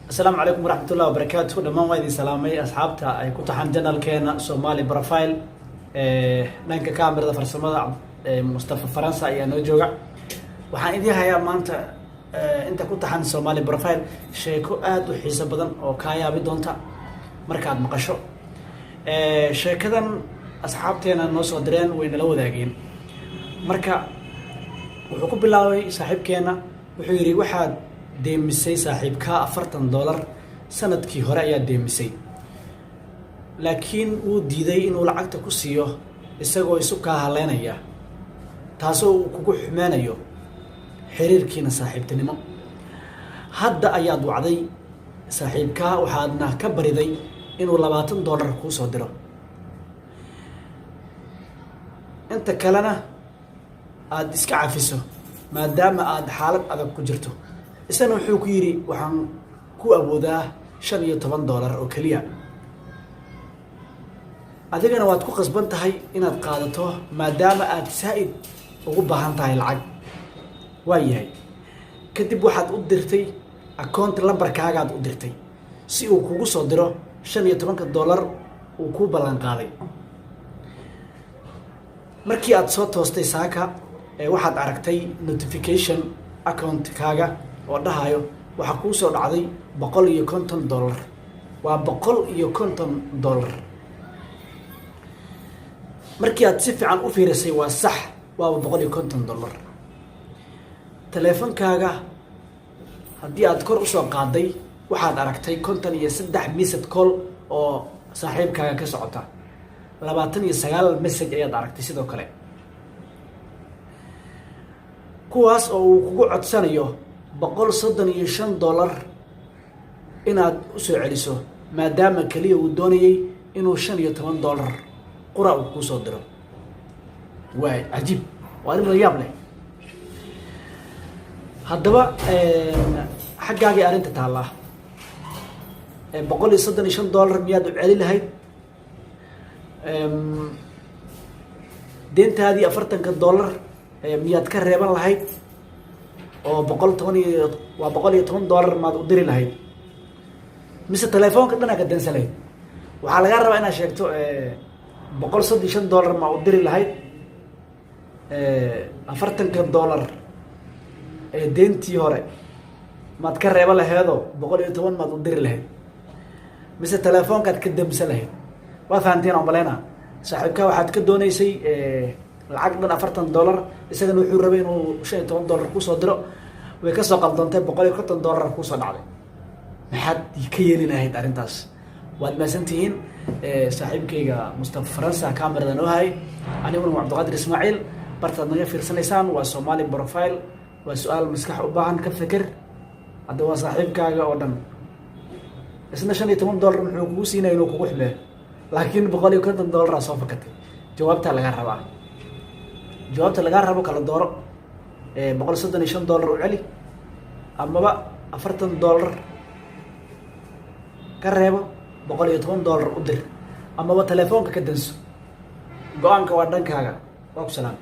Asalaamu calaykum waraxmat ullahi wabarakaatu. Dhammaan waa idin salaamay asxaabta ay ku taxan channelkeena Somali Profile. Dhanka kamerada farsamada Mustafa Faransa ayaa noo jooga. Waxaan idiin hayaa maanta, inta ku taxan Somali Profile, sheeko aada u xiiso badan oo kaa yaabi doonta markaad maqasho sheekadan. Asxaabteena noo soo direen, way nala wadaageen. Marka wuxuu ku bilaabay saaxiibkeena, wuxuu yidhi: waxaad deemisay saaxiibkaa $40 sanadkii hore ayaa deemisay, laakiin wuu diiday inuu lacagta ku siiyo, isagoo isu kaa haleynaya, taasoo uu kugu xumeynayo xiriirkiina saaxiibtinimo. Hadda ayaad wacday saaxiibkaa, waxaadna ka bariday inuu $20 kuu soo diro, inta kalena aada iska cafiso, maadaama aada xaalad adag ku jirto. Isagana wuxuu ku yidhi: waxaan ku awoodaa $15 oo keliya. Adigana waad ku qasban tahay inaad qaadato, maadaama aada saa-id ugu baahan tahay lacag. Waa yahay. Kadib waxaad u dirtay account lambarkaagaad u dirtay si uu kugu soo diro $15 uu kuu ballan qaaday. Markii aada soo toostay saaka, waxaad aragtay notification accountkaaga oo dhahayo waxaa kuu soo dhacday $150. Waa $150. Markii aad si fiican u fiirisay, waa sax, waaba $150. Taleefonkaaga haddii aad kor usoo qaaday, waxaad aragtay 53 missed call oo saaxiibkaaga ka socota. 29 message ayaad aragtay sidoo kale, kuwaas oo uu kugu codsanayo $135 inaad usoo celiso, maadaama keliya uu doonayay inuu $15 qura uu kuusoo diro. Waay cajiib, waa arrin la yaab leh. Haddaba xaggaagay arrinta taallaa. $135 miyaad u celi lahayd? Deentaadii $40 miyaad ka reeban lahayd oo boqol toban iyo waa $110 maad u diri lahayd, mise telefoonka dhanaa ka dansan lahayd? Waxaa lagaa rabaa inaad sheegto: $135 maa u diri lahayd? $40 ee deentii hore maad ka reeba laheedoo 110 maad u diri lahayd, mise telefoonkaad ka damsan lahayd? Waa fahanteen oo maleyna. Saaxiibkaa waxaad ka dooneysay lacag dhan $40, isagana wuxuu rabay inuu $15 kusoo diro. Way kasoo qaldoontay, $150 kusoo dhacday. Maxaad ka yeeli lahayd arrintaas? Waad mahadsantihiin. Saaxiibkayga Mustafa Faransa camerada noo hay, aniguna waa Cabdiqaadir Ismaaciil. Bartaad naga fiirsanaysaan waa Somali Profile. Waa su-aal maskax u baahan, ka feker. Hadda waa saaxiibkaaga oo dhan, isna $15 muxuu kugu siinaya? Inuu kugu xumeeyo, laakiin $150 soo fakatay. Jawaabtaa lagaa rabaa, jawaabta lagaa rabo kala dooro: $135 u celi, amaba $40 ka reebo, $110 u dir, amaba telefoonka ka danso. Go-aanka waa dhankaaga. Waa ku salaam.